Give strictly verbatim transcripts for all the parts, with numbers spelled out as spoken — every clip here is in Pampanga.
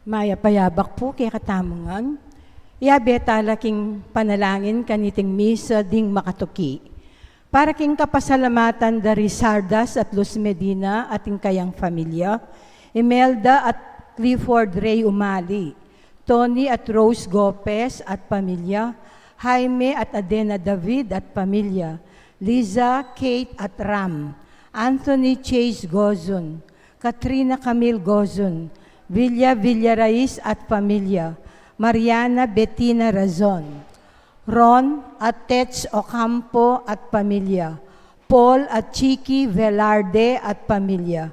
Mayap a yabak pu kekatamu ngan. Yabe tala king panalangin kaniting misa ding makatuki. Para king kapasalamatan da ri Sardas at Luz Medina at ing kayang familia, Imelda at Clifford Ray Umali, Tony at Rose Gopez at pamilya, Jaime at Adena David at pamilya, Liza, Kate at Ram, Anthony Chase Gozun, Katrina Camille Gozun, Villa Villarais at pamilya, Mariana Bettina Razon, Ron at Tets Ocampo at pamilya, Paul at Chiki Velarde at pamilya,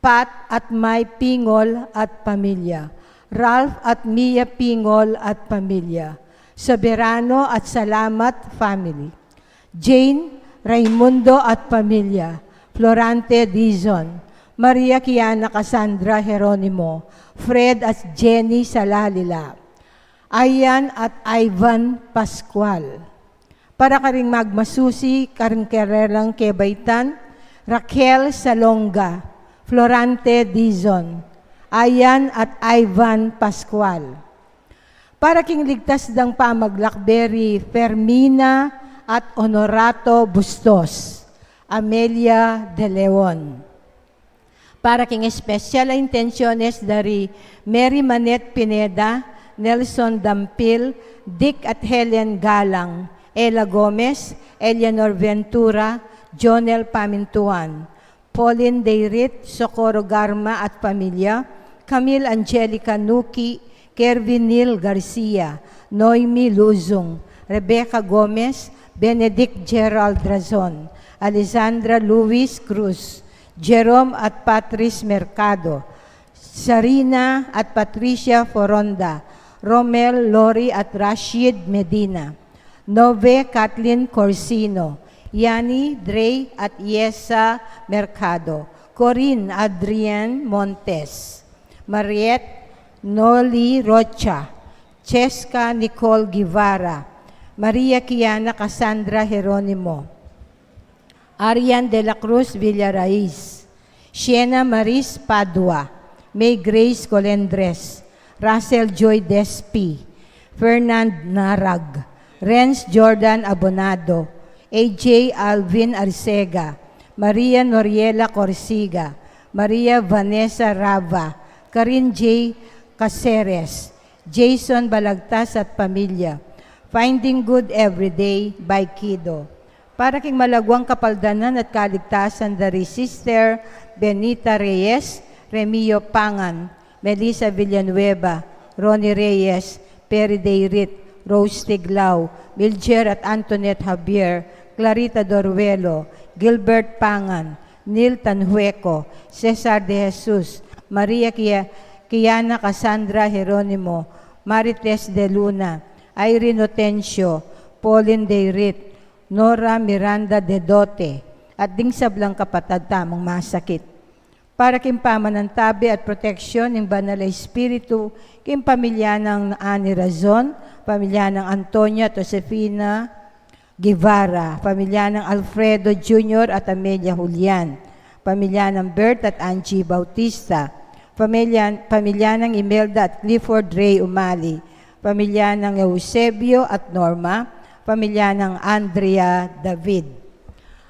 Pat at May Pingol at pamilya, Ralph at Mia Pingol at pamilya, Soberano at Salamat family, Jane, Raimundo at pamilya, Florante Dizon, Maria Kiana Cassandra Jeronimo, Fred at Jenny Salalila, Ayan at Ivan Pascual. Para karing magmasusi, karing karelang kebaitan, Raquel Salonga, Florante Dizon, Ayan at Ivan Pascual. Para king ligtas dang pamaglakbe ri Fermina at Honorato Bustos, Amelia de Leon. Para king espesyal a intensyones da ri Mary Manette Pineda, Nelson Dampil, Dick at Helen Galang, Ella Gomez, Eleanor Ventura, Jonel Pamintuan, Pauline Deirit, Socorro Garma at pamilya, Camille Angelica Nuki, Kervin Neil Garcia, Noemi Luzung, Rebecca Gomez, Benedict Gerald Razon, Alessandra Luis Cruz, Jerome at Patrice Mercado, Sarina at Patricia Foronda, Romel, Lori at Rashid Medina, Nove, Kathleen Corsino, Yani, Drey at Yesa Mercado, Corinne, Adrian Montes, Mariette, Noli Rocha, Cheska Nicole Guevara, Maria Kiana Cassandra Jeronimo, Arian de la Cruz Villaraiz, Siena Maris Padua, May Grace Colendres, Russell Joy Despi, Fernand Narag, Renz Jordan Abonado, A J Alvin Arcega, Maria Noriela Corsiga, Maria Vanessa Rava, Karin J Caceres, Jason Balagtas at pamilya. Finding Good Every Day by Kido. Para king malagwang kapaldanan at kaligtasan da ri Sister Benita Reyes, Remio Pangan, Melissa Villanueva, Ronnie Reyes, Perry Deirit, Rose Tiglao, Milger at Antoinette Javier, Clarita Doruelo, Gilbert Pangan, Neil Tanhueco, Cesar de Jesus, Maria Kia-, Kiana Cassandra Jeronimo, Marites de Luna, Irene Otencio, Pauline Deirit, Nora Miranda de Dote, at ding sablang kapatad tamung masakit. Para king pamanantabe at proteksyon ning Banal a Espiritu, king pamilya nang Ani Razon, pamilya nang Antonio at Josefina Guevara, pamilya nang Alfredo Junior at Amelia Julian, pamilya nang Bert at Angie Bautista, pamilya, pamilya nang Imelda at Clifford Ray Umali, pamilya nang Eusebio at Norma, pamilya nang Andrea David.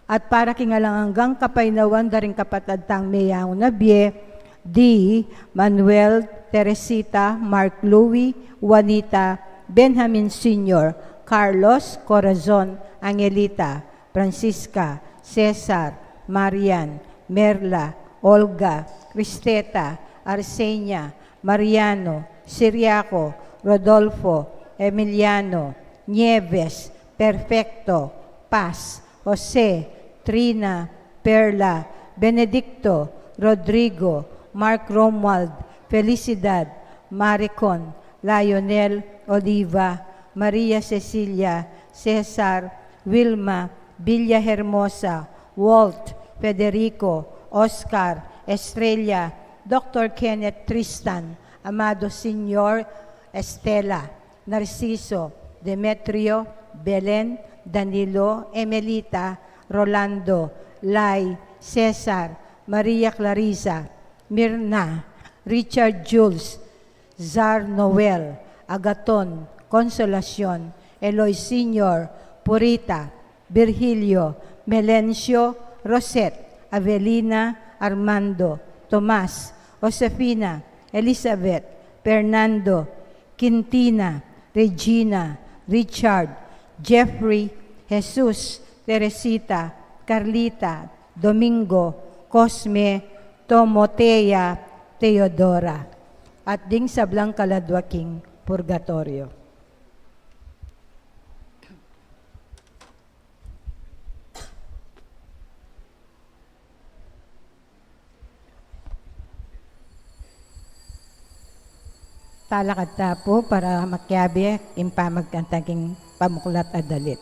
At para king alang anggang kapaynawan da ring kapatad tang meyaun a bie, di Manuel, Teresita, Mark Louie, Juanita, Benjamin Senior, Carlos, Corazon, Angelita, Francisca, Cesar, Marian, Merla, Olga, Cristeta, Arsenia, Mariano, Siriaco, Rodolfo, Emiliano, Nieves, Perfecto, Paz, Jose, Trina, Perla, Benedicto, Rodrigo, Mark Romuald, Felicidad, Maricon, Lionel, Oliva, Maria Cecilia, Cesar, Wilma, Villa Hermosa, Walt, Federico, Oscar, Estrella, Doctor Kenneth, Tristan, Amado Senior, Estela, Narciso, Demetrio, Belen, Danilo, Emelita, Rolando, Lai, Cesar, Maria Clarissa, Mirna, Richard, Jules, Zar Noel, Agaton, Consolacion, Eloy Senior, Purita, Virgilio, Melencio, Rosette, Avelina, Armando, Tomas, Josefina, Elizabeth, Fernando, Quintina, Regina, Richard, Jeffrey, Jesus, Teresita, Carlita, Domingo, Cosme, Tomotea, Teodora, at ding sablang kaladwa king purgatorio. Talakad ta pu para makiabe ing pamagkanta king pamuklat a dalit.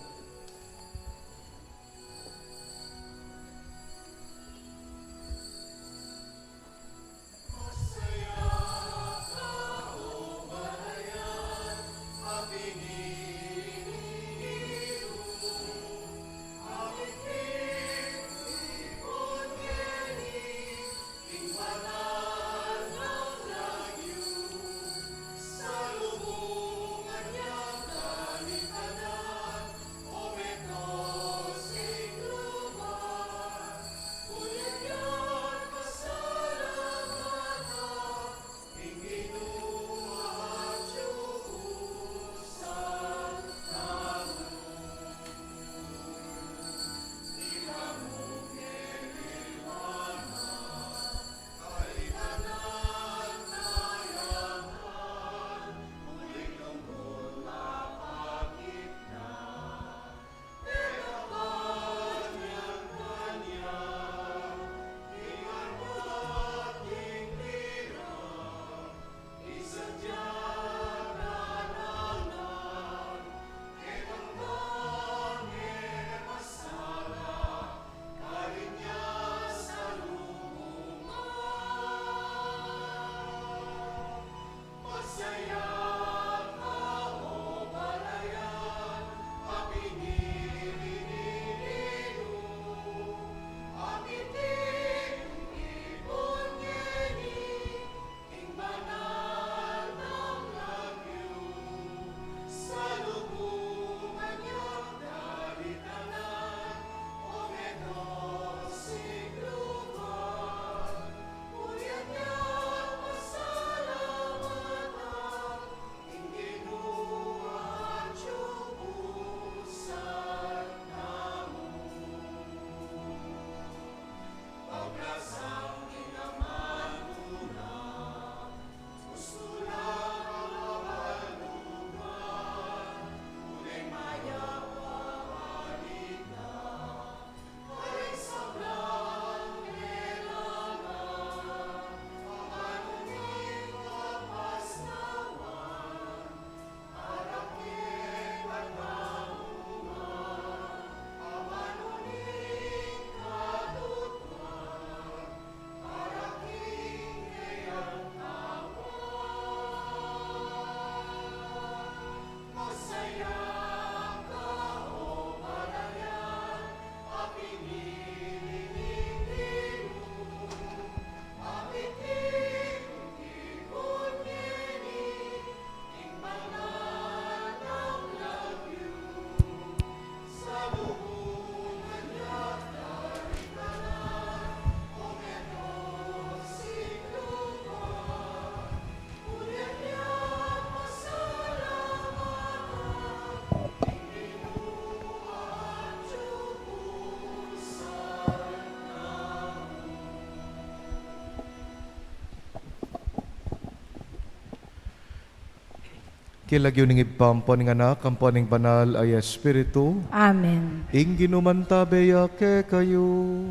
King lagyu ning Ibpa, ampo ning Anak, ampo ning Banal a Espiritu. Amen. Ing Ginu mantabe ya kekayu.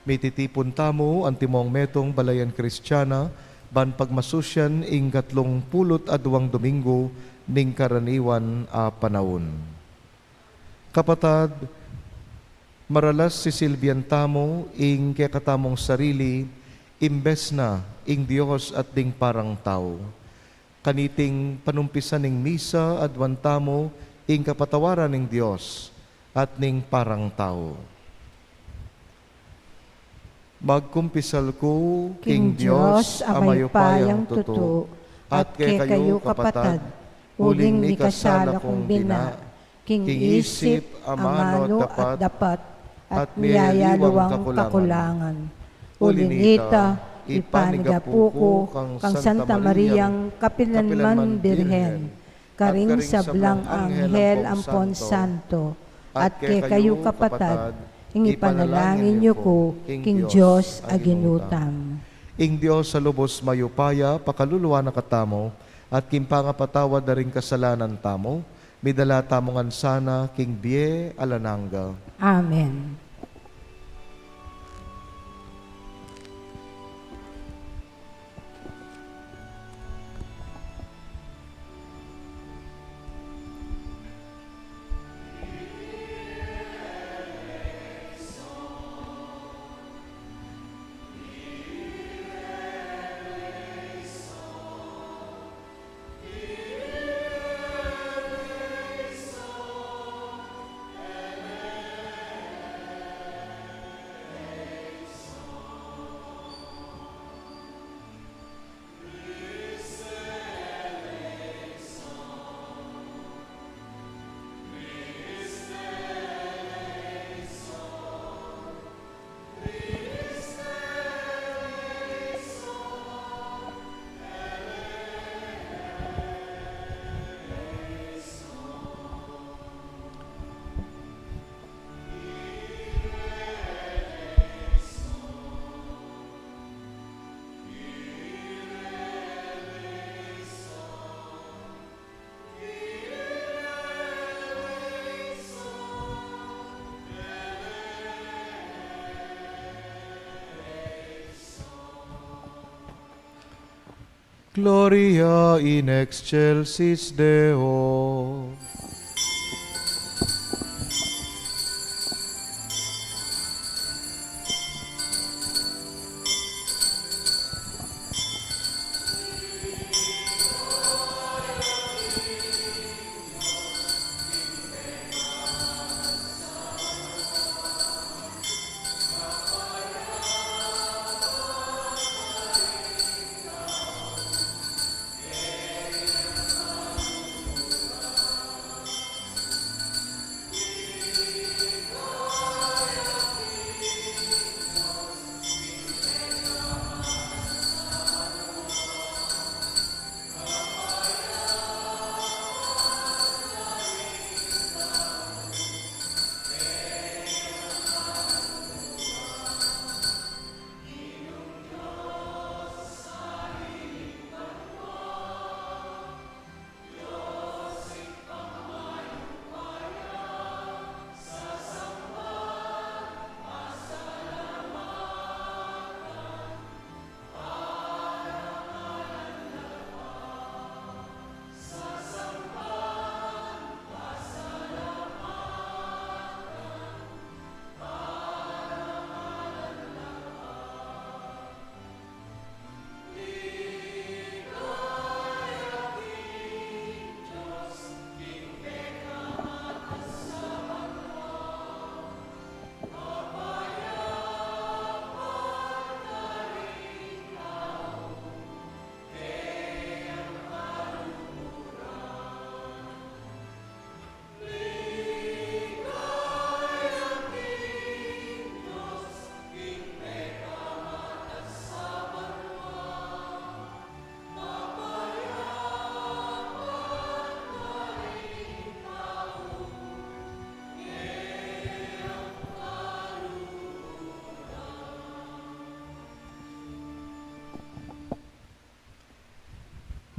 Mititipun tamu antimong metung balayan Kristiana ban pagmasusyan ing katlung pulu't aduang Domingo ning karaniwan a panaun. Kapatad, maralas sisilbian tamu ing kekatamung sarili imbes na ing Dios at ding parang tau. Kaniting panumpisan ning misa, aduan tamu ing kapatawaran ning Dios at ning parang tau. Magkumpisal ku king Dios a mayupayang tutu, at kekayu kapatad, uling mikasala kung bina, king isip, amanu at dapat, at miyayaluang kakulangan. Uli nita, ipanigapu ku kang Santa Mariang kapilanman Birhen, karing sablang anghel ampon santo, at kekayu kapatad, ing ipanalangin yu ku king Dios a Ginu tamu. Ing Dios a lubos mayupaya pakaluluan na katamu, at king pangapatawad da ring kasalanan tamu, midala tamu ngan sana king bie alang angga. Amen. Gloria in excelsis Deo.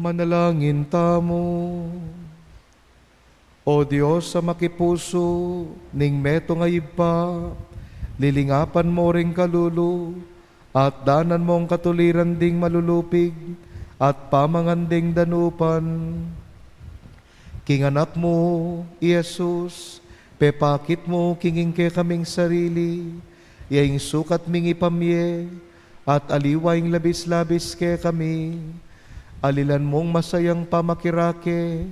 Manalangin tamu. O Dios a makipusu ning metung a Ibpa, lilingapan mu ring kalulu, at danan mung katuliran ding malulupig, at pamangan ding danupan. King Anak mu, i Jesus, pepakit mu king ing kekaming sarili, ya ing sukat ming ipamye, at aliwa ing labis-labis kekami. Alilan mung masayang pamakirake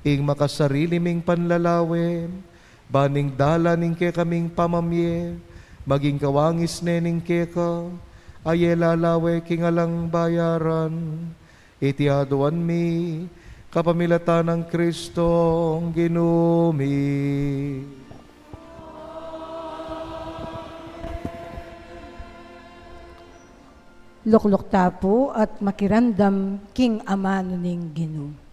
ing makasarili ming panlalawe, ban ing dalan ning kekaming pamamye, Maging kawangis ne ning keka a e lalawe king alang bayaran. Iti aduan mi kapamilatan nang Kristong Ginu mi. Lukluk ta pu at makiramdam king amanu ning Ginu.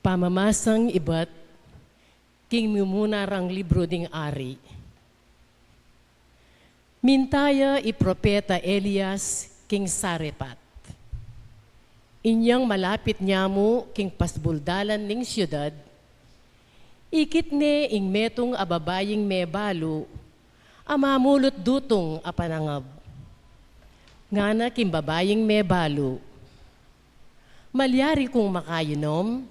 Pamamasang ibat king mimuna rang libru ding ari. Minta ya i propeta Elias king Sarephat. Inyang malapit nyamu king pasbuldalan ning siudad, ikit ne ing metung a babaying mebalu a mamulut dutung a panangab. Ngana king babaying mebalu, "Malyari kung makainom?"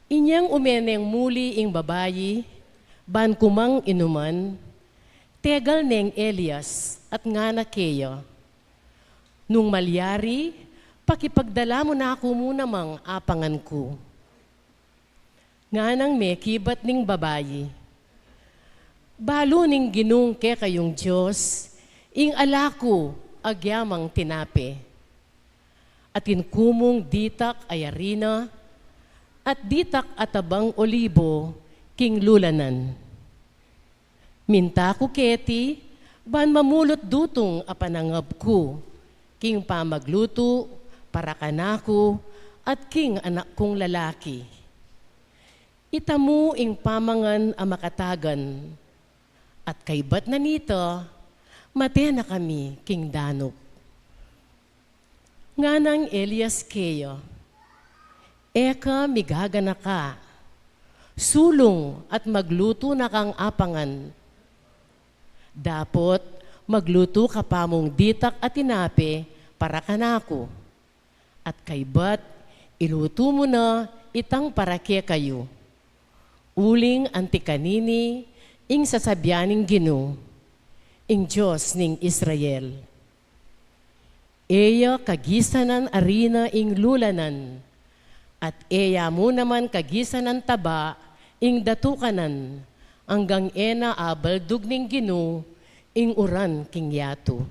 Inyang ume neng muli ing babayi ban kumang inuman, tegal neng Elias at ngana keya, "Nung malyari, pakipagdala mu na ku mu namang apangan ku." Nganang mekibat ning babayi, "Balu ning Ginung kekayung Dios ing ala ku agyamang tinape. Atin ku mung ditak a arina at ditak a tabang olibo king lulanan. Minta ku keti ban mamulut dutung a panangab ku king pamaglutu para kanaku at king anak kung lalaki. Itamu ing pamangan a makatagan, at kaybat na nita, mate na kami king danup." Nganang Elias keya, "E ka migaganaka. Sulung at maglutu na kang apangan. Dapot maglutu ka pa mung ditak a tinape para kanaku. At kaybat, ilutu mu na itang para kekayu. Uling anti kanini ing sasabian ning Ginu, ing Dios ning Israel. E ya kagisanan arina ing lulanan, at e ya mu naman kagisanan taba ing datukanan, anggang e na abaldug ning Ginu ing uran king yatu."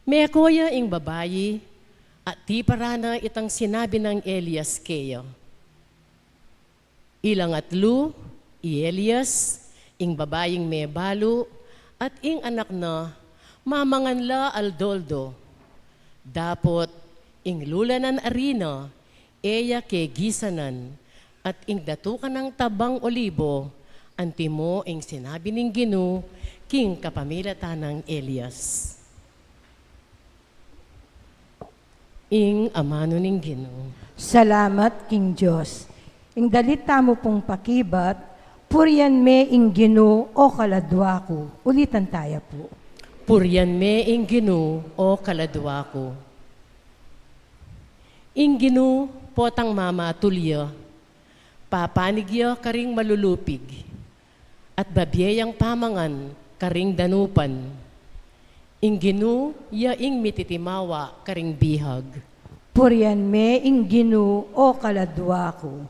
Meko ya ing babayi, at tiparan na itang sinabi nang Elias keya. Ilang atlu, i Elias, ing babaying mebalu, at ing anak na, mamangan la aldo-aldo. Dapot ing lulanan arina, e ya kegisanan, at ing datukan nang tabang olibo, antimo ing sinabi ning Ginu king kapamilatan nang Elias. Ing amanu ning Ginu. Salamat king Dios. Ing dalit tamu pung pakibat, "Purian me ing Ginu, o kaladua ku." Ulitan taya pu. "Purian me ing Ginu, o kaladua ku." Ing Ginu potang mamatul ya, papanig ya karing malulupig, at babie yang pamangan karing danupan. Ing Ginu ya ing mititimawa karing bihag. "Purian me ing Ginu, o kaladua ku."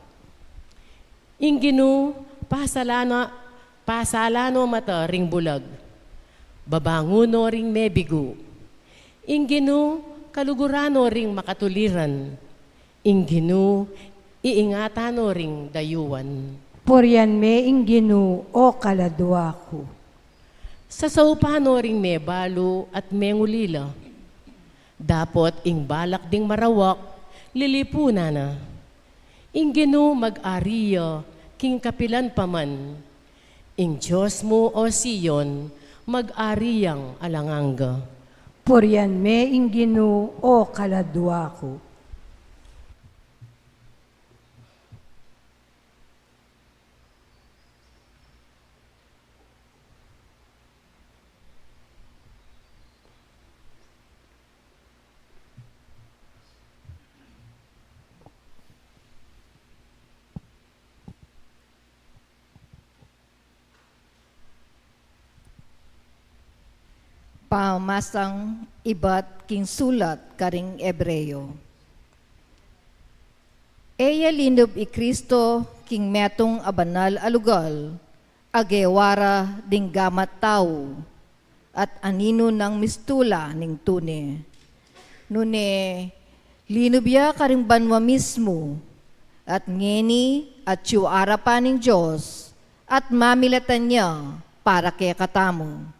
Ing Ginu, pasalan no, pasalan no mata ring bulag, babangun no ring mebigu. Ing Ginu, kaluguran no ring makatuliran. Ing Ginu, iingatan no ring dayuan. "Purian me ing Ginu, o kaladua ku." Sasaupan no ring mebalu at mengulila. Dapot ing balak ding marawak, lilipunan na. Ing Ginu mag-ari ya king kapilan pa man. Ing Dios mu, o Sion, mag-ari yang alang angga. "Purian me ing Ginu, o kaladua ku." Pamamasang ibat king sulat karing Hebreo. E ya linub i Kristo king metung a banal a lugal, a gewa ra ding gamat tau, at aninu nang mistula ning tune. Nune, linub ya karing banua mismu, at ngeni atyu arapan ning Dios, at mamilatan ya para kekatamu.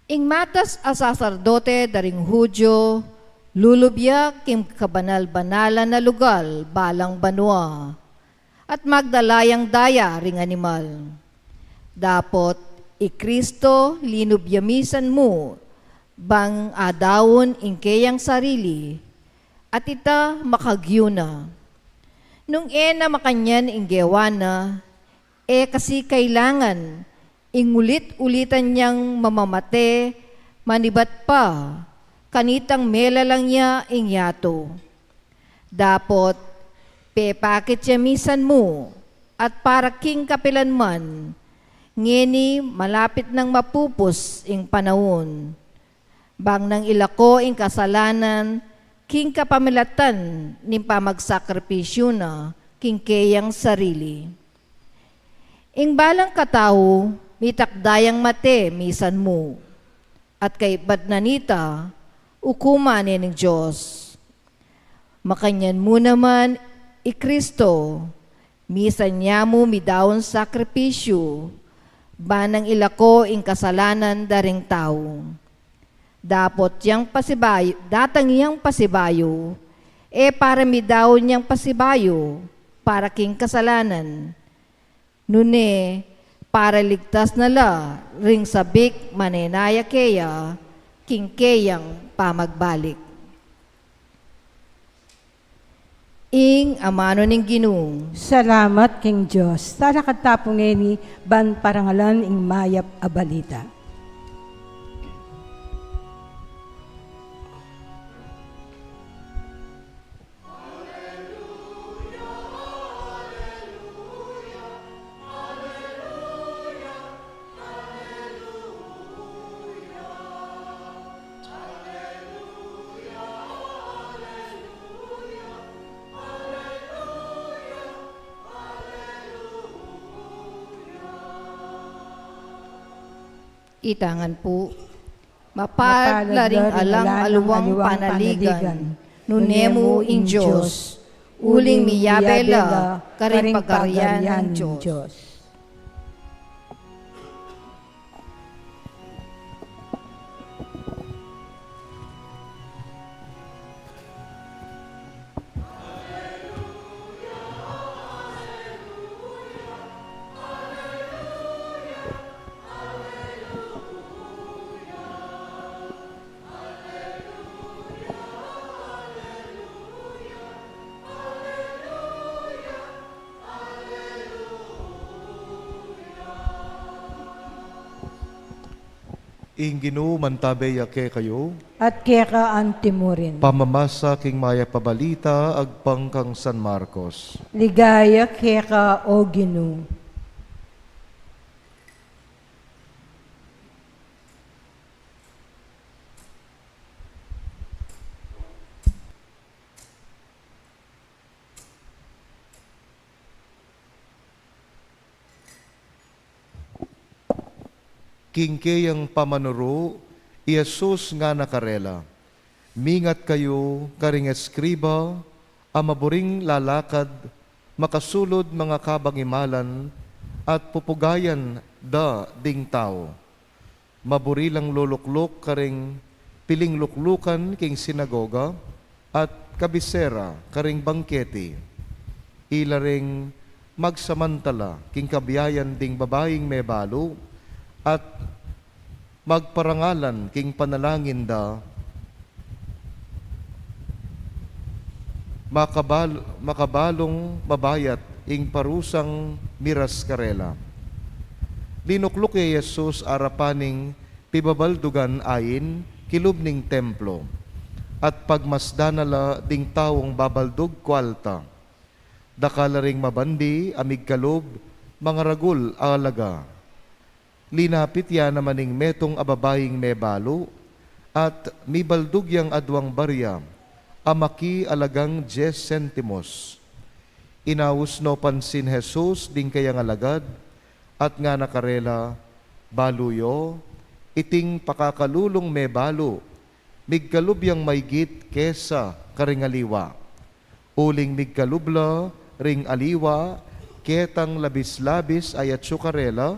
Ing matas a saserdote da ring Judio, lulub ya king kabanal-banalan a lugal balang banua, at magdala yang daya ring animal. Dapot i Kristo linub ya misan mu, bang adaun ing keyang sarili, at ita makagyu na. Nung e na makanyan ing gewa na, e kasi kailangan ing ulit-ulitan yang mamamate manibat pa, kanitang melalang ya ing yatu. Dapot, pepakit ya misan mu, at para king kapilan man, ngeni malapit nang mapupus ing panaun. Bang nang ilako ing kasalanan king kapamilatan ning pamagsakripisyu na king keyang sarili. Ing balang katau, mitakda yang mate misan mu, at kaybat na nita, ukuman ne ning Dios. Makanyan mu naman i Kristo, misan ya mu midaun sakripisyu, ba nang ilako ing kasalanan da ring tau. Dapot yang pasibayu, datang yang pasibayu, e para midaun yang pasibayu, para king kasalanan. Nune, para ligtas na la ring sabik manenaya keya, king keyang pamagbalik. Ing amanu ning Ginu. Salamat king Dios. Talakad ta pu ngeni, ban parangalan ing mayap a balita. Itangan pu. Mapalad la ring alang aliwang panaligan, nune mu ing Dios, uling miyabe la karing pagarian ning Dios. Ing Ginu mantabe ya kekayu. At keka antimurin. Pamamasa king mayap a balita agpang kang San Marcos. Ligaya keka, O Ginu. King keyang pamanuru, i Jesus ngana karela, mingat kayu karing eskriba a maburing lalakad makasulud mangabangimalan at pupugayan da ding tau. Maburi lang lulukluk karing piling luklukan king sinagoga at kabisera karing bangketi. Ila ring magsamantala king kabiayan ding babaing mebalu at magparangalan king panalangin da, makabal-, makabalung mabayat ing parusang miras karela. Linukluk ya i Jesus arapan ning pibabaldugan ain kilub ning templo, at pagmasdan na la ding taung babaldug kualta. Dakal la ring mabandi a migkalub mangaragul a alaga. Linapit ya naman ing metung a babaing mebalu, at mibaldug yang aduang barya a maki alagang dies sentimos. Inaus no pansin Jesus ding kayang alagad, at ngana karela, "Balu yo, iting pakakalulung mebalu, migkalub yang maygit kesa karing aliwa. Uling migkalub la ring aliwa ketang labis-labis a yatsu karela,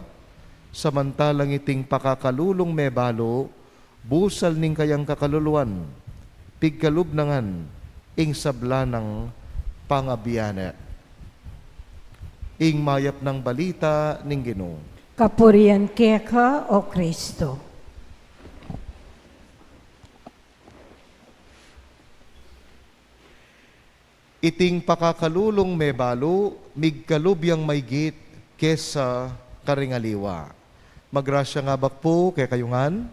samantalang iting pakakalulung mebalu, busal ning kayang kakaluluan, pigkalub na ngan ing sabla nang pangabiane." Ing mayap nang balita ning Ginu. Kapurian keka, O Kristo. Iting pakakalulung mebalu, migkalub yang maygit kesa karing aliwa. Magrasya ing abak pu kekayu ngan.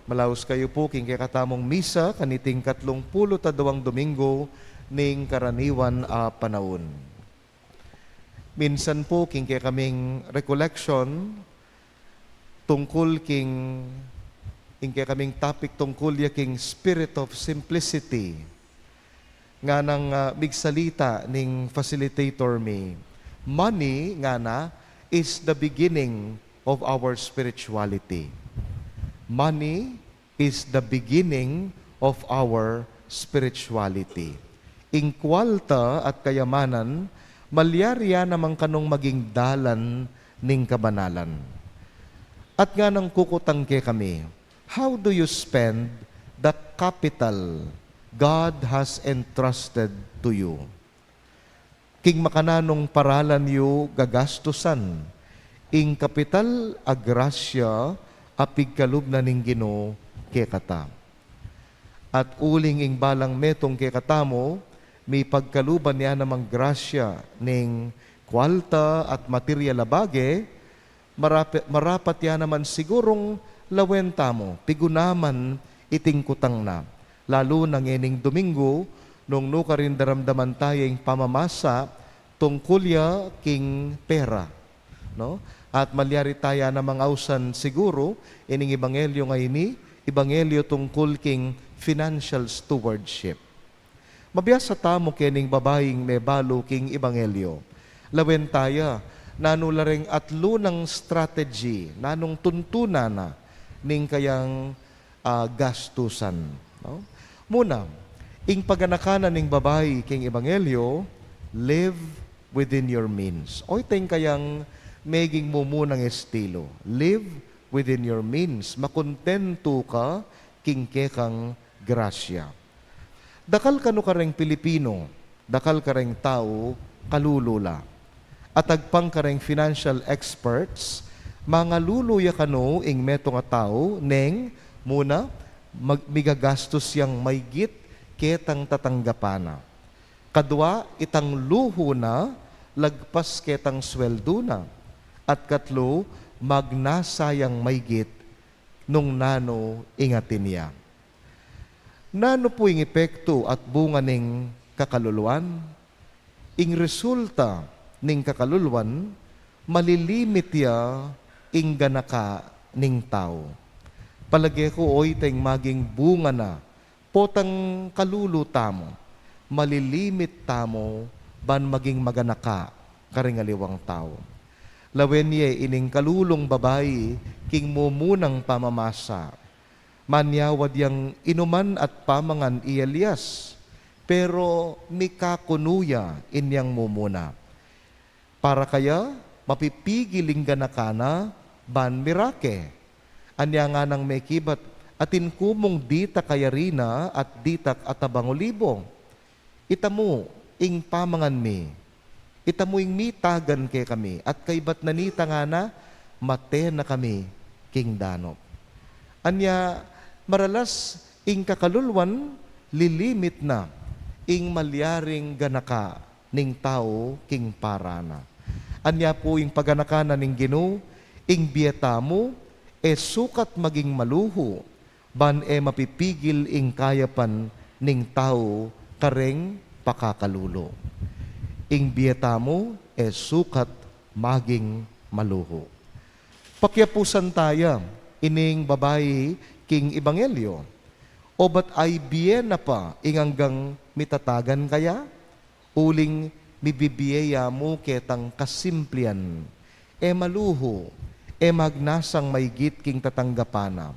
Malaus kayu pu king kekatamung misa kaniting katlung pulu't aduang Domingo ning karaniwan a panaun. Minsan pu king kekaming recollection tungkul king, ing kekaming topic tungkul ya king spirit of simplicity. Nganang, ah, migsalita ning facilitator mi, "Money," ngana, "is the beginning of our spirituality." Money is the beginning of our spirituality. Ing kwalta at kayamanan, malyari ya namang kanung maging dalan ning kabanalan. At nganang kukutang kekami, "How do you spend the capital God has entrusted to you?" King makananung paralan yu gagastusan ing kapital a grasya a pigkalub na ning Ginu kekata? At uling ing balang metung kekatamu, mipagkaluban ya namang grasya ning kwalta at material a bage, marape-, marapat ya naman sigurung lawen tamu, pigunaman iting kutang na. Lalu na ngening Domingo, nung nukarin daramdaman taya ing pamamasa tungkul ya king pera, no? At malyari taya namang ausan siguru ining ebanghelyo ngeni, ebanghelyo tungkul king financial stewardship. Mabiasa tamu kening babaing mebalu king ebanghelyo. Lawen taya, nanu la reng atlu nang strategy, nanung tuntunan na ning kayang, ah, gastusan, no? Muna, ing paganaka na ning babai king ebanghelyo, "Live within your means." Oyteng kayang meging mumunang estilo. Live within your means. Makontentu ka king kekang grasya. Dakal kanu kareng Pilipino, dakal kareng tau, kalulu la. At agpang kareng financial experts, mangalulu ya kanu ing metung a tau neng, muna, mag-, migagastus yang maygit ketang tatanggapan na. Kadua, itang luhu na lagpas ketang sweldu na. At katlu, magnasa yang maygit nung nanu ing atin ya. Nanu pu ing epektu at bunga ning kakaluluan? Ing resulta ning kakaluluan, malilimit ya ing ganaka ning tau. Palage ku, oyteng maging bunga na potang kalulu tamu, malilimit tamu ban maging maganaka karing aliwang tau. Lawen ye ining kalulung babai king mumunang pamamasa. Manyawad yang inuman at pamangan i Elias, pero mikakunu ya inyang mumuna. Para kaya, mapipigil ing ganaka na ban mirake. Anya nganang mekibat, atin ku mung ditak a yarina at ditak a tabang olibo. Itamu ing pamangan mi. Itamu ing mitagan kekami, at kaybat na nita ngana, mate na kami king danup. Anya, maralas ing kakaluluan, lilimit na ing malyaring ganaka ning tau king para na. Anya pu ing paganaka na ning Ginu, ing bie tamu, e sukat maging maluhu, ban e mapipigil ing kayapan ning tau kareng pakakalulu. Ing bie tamu e sukat maging maluhu. Pakiapusan taya ining babai king ebanghelyo. O ba't ay bie na pa ing anggang mitatagan kaya? Uling mibibie ya mu ketang kasimplian, e maluhu, e magnasang maigit king tatanggapan na,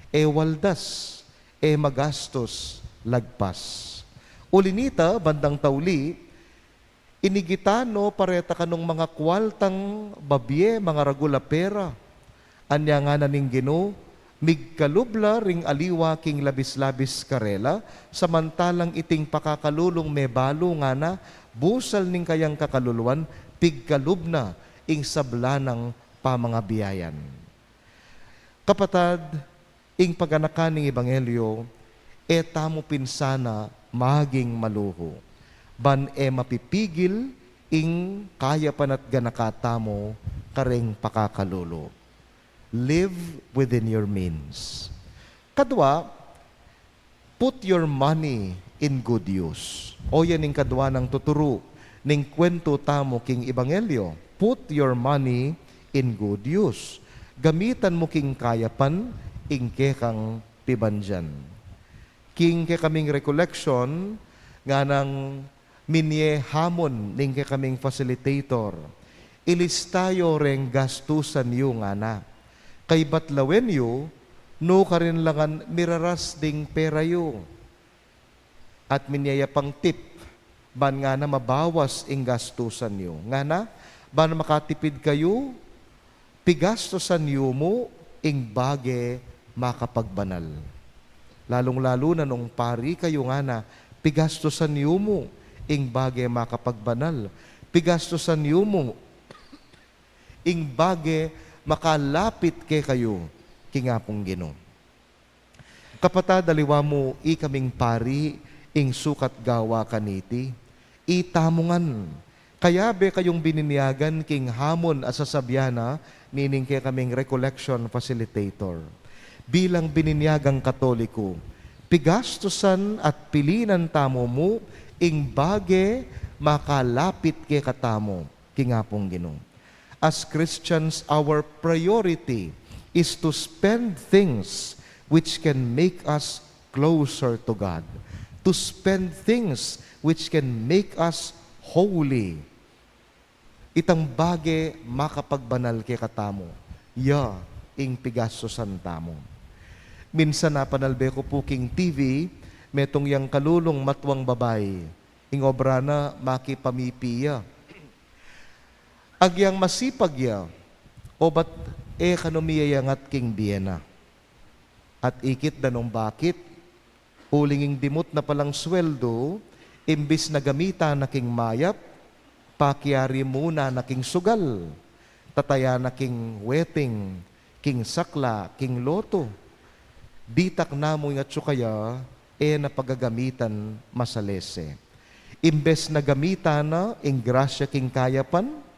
e waldas, e magastus lagpas. Uli nita, bandang tauli, inigitan no pa reta kanung manga kualtang babie, mangaragul a pera. Anya ngana ning Ginu, migkalub la ring aliwa king labis-labis karela, samantalang iting pakakalulung mebalu ngana, busal ning kayang kakaluluan, pigkalub na ing sabla nang pamangabiayan. Kapatad, ing paganaka ning ebanghelyo, e tamu pin sana maging maluhu, ban e mapipigil ing kayapan at ganaka tamu karing pakakalulu. Live within your means. Kadwa, put your money in good use. O yan ing kadwa nang tuturu ning kuwentu tamu king ebanghelyo. Put your money in good use. Gamitan mu king kayapan ing kekang pibandian. King kekaming recollection, nganang minye hamon ning kekaming facilitator, ilista yu reng gastusan yu ngana. Kaybat lawen yu, nu karin la ngan miraras ding pera yu. At minye ya pang tip, ban ngana mabawas ing gastusan yu. Ngana, ban makatipid kayu, pigastusan yu mu ing bage makapagbanal. Lalung-lalu na nung pari kayu ngana, pigastusan yu mu ing bage makapagbanal. Pigastusan yu mu ing bage makalapit kekayu king Apung Ginu. Kapatad, aliwa mu ikaming pari ing sukat gawa kaniti, itamu ngan. Kayabe kayung bininyagan king hamon a sasabian na nining kekaming recollection facilitator. Bilang bininyagang Katoliko, pigastusan at pilinan tamu mu ing bage makalapit kekatamu king Apung Ginu. As Christians, our priority is to spend things which can make us closer to God, to spend things which can make us holy. Itang bage makapagbanal kekatamu, ya ing pigastusan tamu. Minsan apanalbe ku pu king T V, metung yang kalulung matuang babai, ing obra na makipamipi ya. Agyang masipag ya, obat e kanu miyayangat king bie na. At ikit da nung bakit, uling ing dimut na palang sweldo, imbis na gamitan na king mayap, pakiari muna na king sugal, tataya na king wedding, king sakla, king loto. Ditak na mu ing atsu kaya, e na pagagamitan masalese. Imbes na gamitan na ing grasya king kayapan,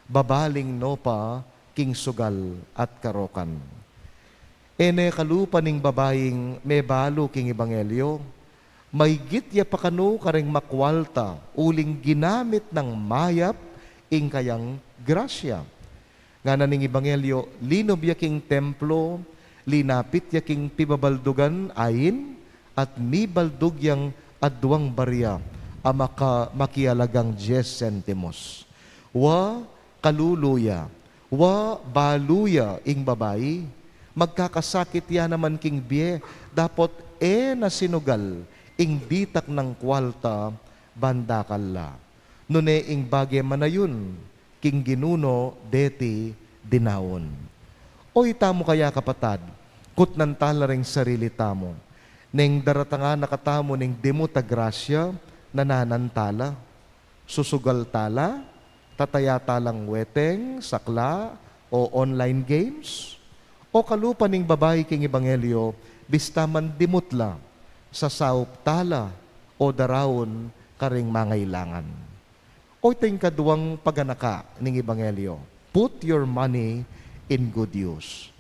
babaling no pa king sugal at karokan. E ne kalupa ning babaing mebalu king ebanghelyo, maigit ya pa kanu karing makwalta uling ginamit nang mayap ing kayang grasya. Ngana ning ebanghelyo, linub ya king templo, linapit ya king pibabaldugan ain, at mibaldug yang aduang barya a maka-, makialagang dies sentimos. Wa, kalulu ya, wa, balu ya ing babai, magkakasakit ya naman king bie, dapot e na sinugal ing ditak nang kwalta ban dakal la. Nune ing bage manayun, king Ginu no deti dinaun. O itamu kaya, kapatad, kutnan tala ring sarili tamu. Neng daratangan na katamu ning dimut a grasya, nananan tala, susugal tala, tataya talang weteng, sakla, o online games? O kalupa ning babai king ebanghelyo, bista man dimut la, sasaup tala, o daraun karing mangailangan? O ita ing kaduang paganaka ning ebanghelyo, put your money in good use.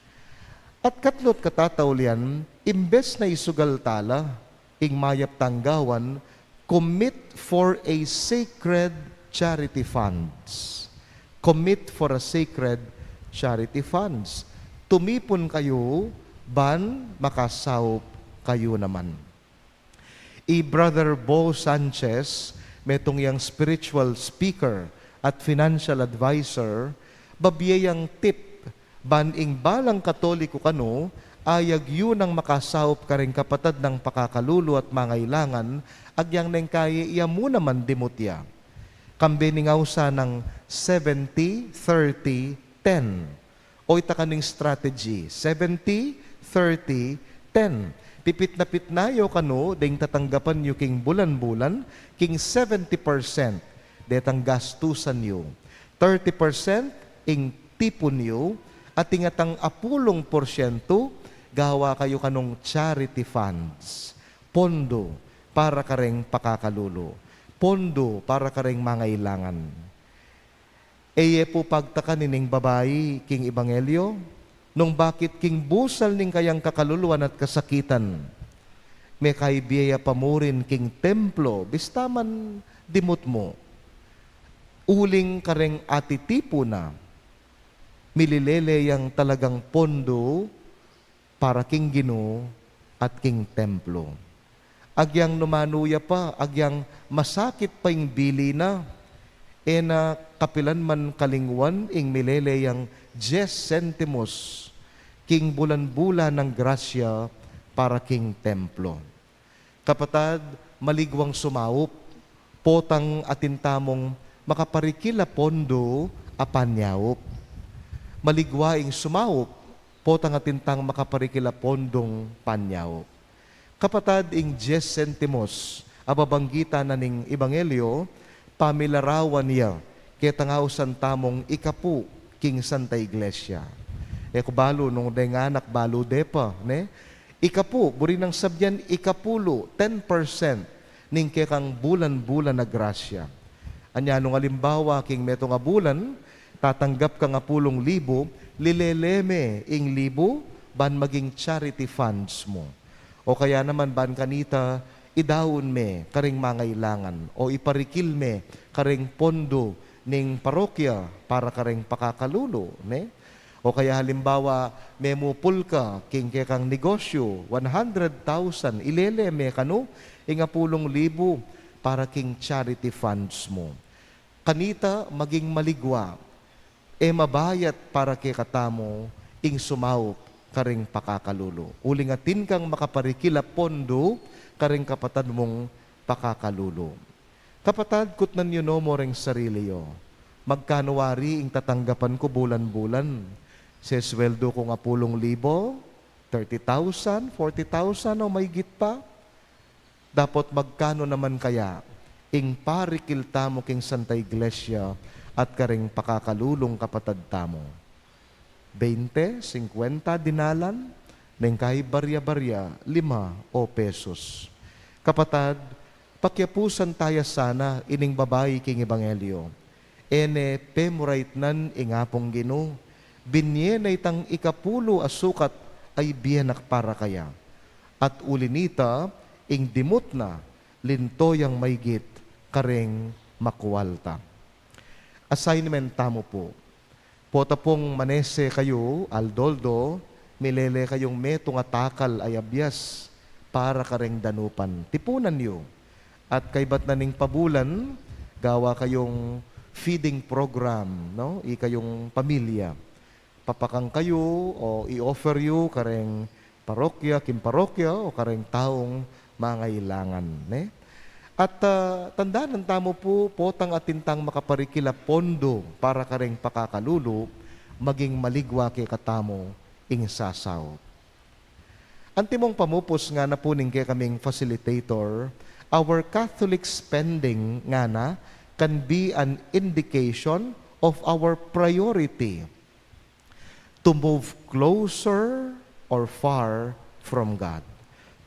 At katlu't katataulian, imbes na isugal tala ing mayap tang gawan, commit for a sacred charity funds. Commit for a sacred charity funds. Tumipun kayu ban makasaup kayu naman. I Brother Bo Sanchez, metung yang spiritual speaker at financial advisor, babie yang tip ban ing balang Katoliko kanu, ayag yu nang makasaup kareng kapatad nang pakakalulu at mangailangan, agyang neng kayi ya mu naman dimut ya. Kambe ning ausan nang seventy thirty ten. O ita kanu ing strategy, seventy thirty ten. Pipitna-pitna yu kanu deng tatanggapan yu king bulan-bulan, king seventy percent detang gastusan yu, thirty percent ing tipun yu, at ing atang apulung porsyentu gawa kayu kanung charity funds, pondo para kareng pakakalulu, pondo para kareng mangailangan. E ye pu pagtakan ining babai king ebanghelyo, nung bakit king busal ning kayang kakaluluan at kasakitan, mekabie ya pa murin king templo, bista man dimut mu. Uling kareng atitipun na, mililele yang talagang pondo para king Ginu at king templo. Agyang numanu ya pa, agyang masakit pa ing bili na, e na kapilan man kalingwan ing milele yang dies sentimos king bulan-bulan nang grasya para king templo. Kapatad, maligwang sumaup, potang atin tamung makaparikil a pondo a panyaup. Maligwa ing sumaup, potang atin tang makaparikil a pondong panyaup. Kapatad, ing dies sentimos a babanggitan na ning ebanghelyo, pamilarawan ya ketang ausan tamung ikapu king Santa Iglesia. E ku balu nung deng anak balu de pa, ne? Ikapu, buri nang sabyan ikapulu, ten percent ning kekang bulan-bulan a grasya. Anya nung alimbawa king metung a bulan, tatanggap kang apulung libu, lilele me ing libu ban maging charity funds mu. O kaya naman ban kanita, idaun me kareng mangailangan, o iparikil me kareng pondo ning parokya para kareng pakakalulu, ne? O kaya halimbawa, memupul ka king kekang negosyu, one hundred thousand, ilele me kanu ing apulung libu para king charity funds mu. Kanita maging maligwa, e mabayat para kekatamu ing sumaup kareng pakakalulu. Uling atin kang makaparikil a pondo kareng kapatad mung pakakalulu. Kapatad, kutnan yu no mo reng sarili yu, magkanu wari ing tatanggapan ku bulan-bulan? Sesweldo kung apulung libo, thirty thousand, forty thousand o maygit pa? Dapot magkanu naman kaya ing parikil tamu king Santa Iglesia at kareng pakakalulung kapatad tamu? Beinte, singkwenta dinalan, neng kay barya-barya, lima o pesos. Kapatad, pakiapusan taya sana ining babai king ebanghelyo. E ne pemuraitnan ing Apung Ginu, binye na itang ikapulu a sukat a ibie na para kaya. At uli nita, ing dimut na, linto yang maygit kareng makualta. Assignment tamu pu. Pota pung manese kayu, aldo-aldo, milele kayung metung a takal a abias para kareng danupan. Tipunan yu. At kaybat na ning pabulan, gawa kayung feeding program, no? Ikayung pamilya. Papakan kayu o i-offer yu kareng parokya, king parokya, o kareng taung mangailangan, ne? At, ah, tandanan tamu pu, potang atin tang makaparikil a pondo para kareng pakakalulu, maging maligwa kekatamu ing sasaup. Antimong pamupus ngana pu ning kekaming facilitator, our Catholic spending ngana can be an indication of our priority to move closer or far from God,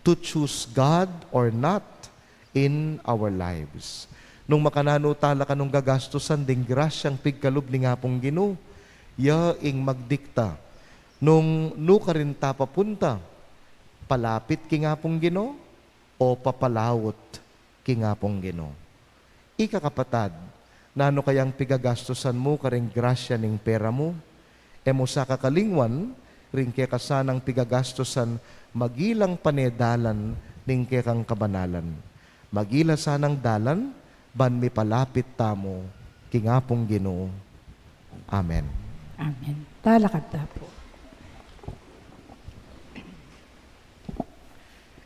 to choose God or not in our lives. Nung makananu tala kanung gagastusan ding grasyang pigkalub ning Apung Ginu, ya ing magdikta nung nu karin ta papunta, palapit king Apung Ginu o papalaut king Apung Ginu. Ika kapatad, nanu kayang pigagastusan mu kareng grasya ning pera mu? E mu sa kakalingwan ring keka sanang pigagastusan, magilang pane dalan ning kekang kabanalan. Magila sanang dalan ban mipalapit tamu king Apung Ginu. Amen. Amen. Talakad ta pu.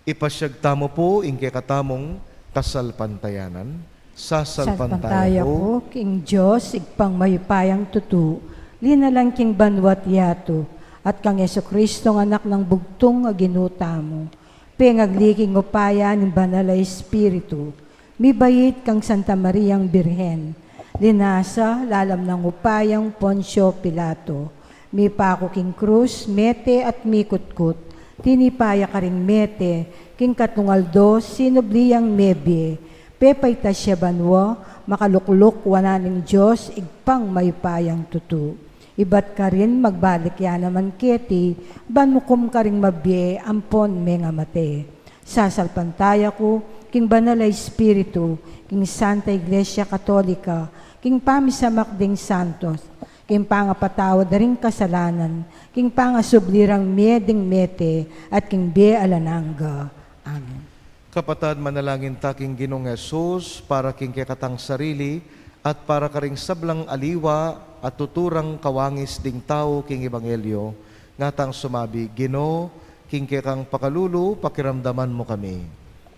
Ipasyag tamu pu ing kekatamung kasalpantayanan. Sasalpantaya ku king Dios, Ibpang mayupayang tutu, linalang king banua't yatu, at kang Jesucristo, Anak nang bugtung a Ginu tamu, pengagli king upaya ning Banal a Espiritu, mibait kang Santa Mariang Birhen, linasa lalam nang upayang Poncio Pilato, mipaku king krus, mete at mikutkut, tinipa ya karing mete, king katlung aldo sinubli yang mebie, pepaitas ya banua, makalukluk wanan ning Dios, Ibpang mayupayang tutu. Ibat karin magbalik ya naman keti, ban mukum karing mabie ampon mengamate. Sasalpantaya ku king Banal a Espiritu, king Santa Iglesia Katolika, king pamisamak ding santos, king pangapatawad da ring kasalanan, king pangasubli rang mie ding mete, at king bie alang angga. Amen. Kapatad, manalangin ta king Ginung Jesus para king kekatang sarili at para karing sablang aliwa at tuturang kawangis ding tau king ebanghelyo. Ngatang sumabi, Ginu, king kekang pakalulu, pakiramdaman mu kami.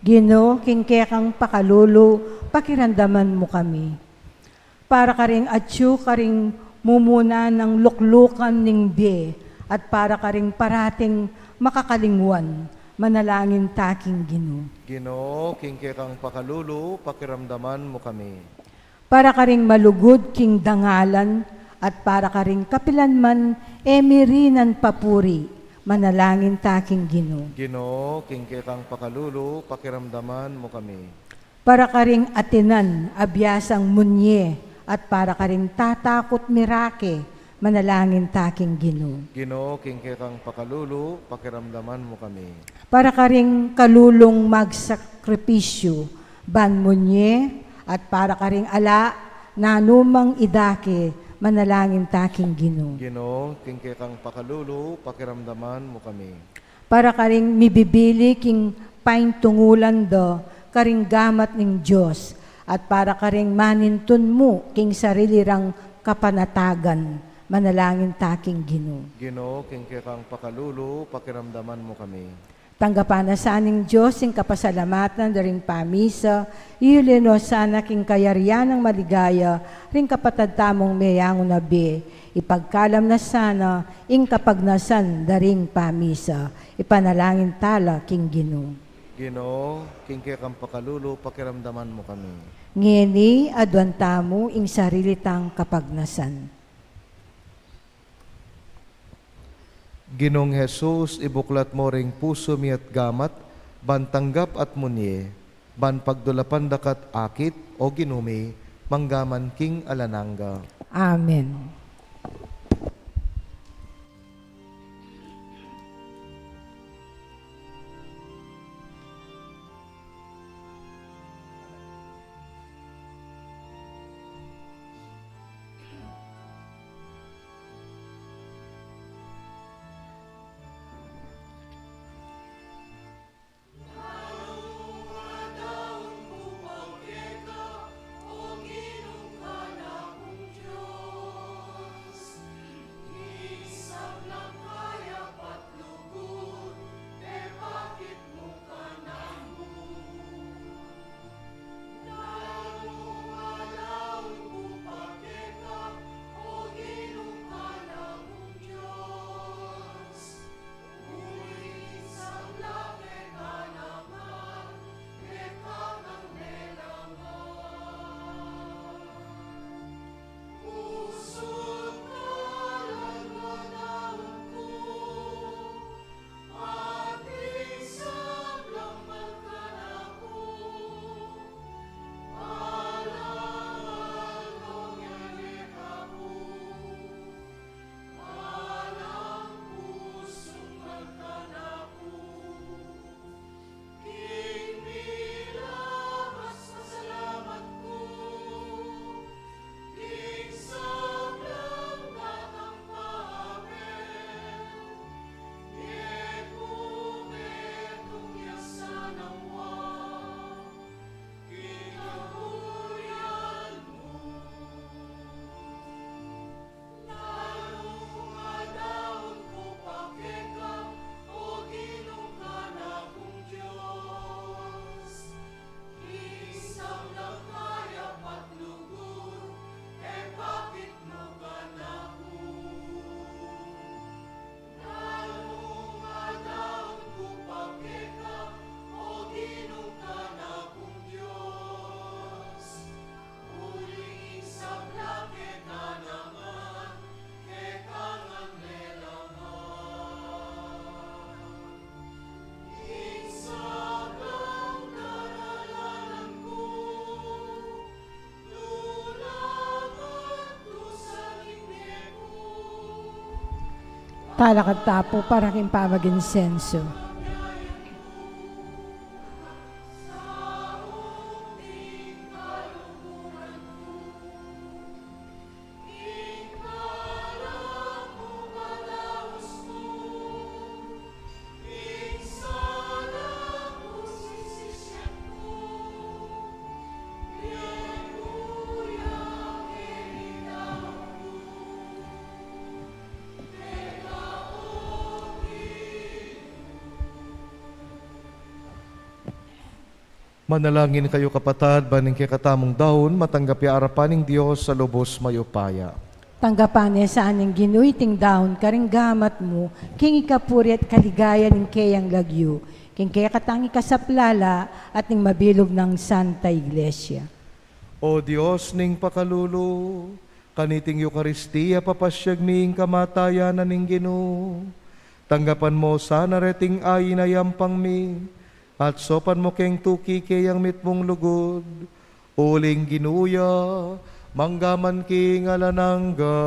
Ginu, king kekang pakalulu, pakiramdaman mu kami. Para karing atyu karing mumuna nang luklukan ning bie, at para karing parating makakalingwan, manalangin ta king Ginu. Ginu, king kekang pakalulu, pakiramdaman mu kami. Para karing malugud king dangalan, at para karing kapilan man e mirinan papuri, manalangin ta king Ginu. Ginu, king kekang pakalulu, pakiramdaman mu kami. Para karing atinan a biasang munye, at para karing tatakut mirake, manalangin ta king Ginu. Ginu, king kekang pakalulu, pakiramdaman mu kami. Para karing kalulung magsakripisyu, ban munye, at para karing ala nanumang idake, manalangin ta king Ginu. Ginu, king kekang pakalulu, pakiramdaman mu kami. Para karing mibibili king paintungulan da karing gamat ning Dios, at para karing manintun mu king sarili rang kapanatagan, manalangin ta king Ginu. Ginu, king kekang pakalulu, pakiramdaman mu kami. Tanggapan na sa ning Dios ing kapasalamatan da ring pamisa, iyuli no sana king kayarian nang maligaya ring kapatad tamung meyangu na bie, ipagkalam na sana ing kapagnasan da ring pamisa. Ipanalangin tala king Ginu. Ginu, king kekang pakalulu, pakiramdaman mu kami. Ngeni, aduan tamu ing sarili tang kapagnasan. Ginung Jesus, ibuklat mu ring pusu mi at gamat, ban tanggap at munye, ban pagdulapan da ka't akit, o Ginu mi, manggaman king alang angga. Amen. Palakad ta pu para king pamag-insenso. Manalangin kayu, kapatad, ban ing kekatamung daun matanggap ya arapan ning Dios a lubus mayupaya. Tanggapan ne sa ning Ginu iting daun karing gamat mu, king ikapuri at kaligayan ning keyang lagyu, king kekatang ikasaplala at ning mabilug nang Santa Iglesia. O Dios ning pakalulu, kaniting Eukaristia papasyag mi ing kamatayan na ning Ginu. Tanggapan mu sana reting ain a yampang mi, at saupan mu keng tuki keyang mitmung lugud, uling Ginu ya, mangga man king alang angga.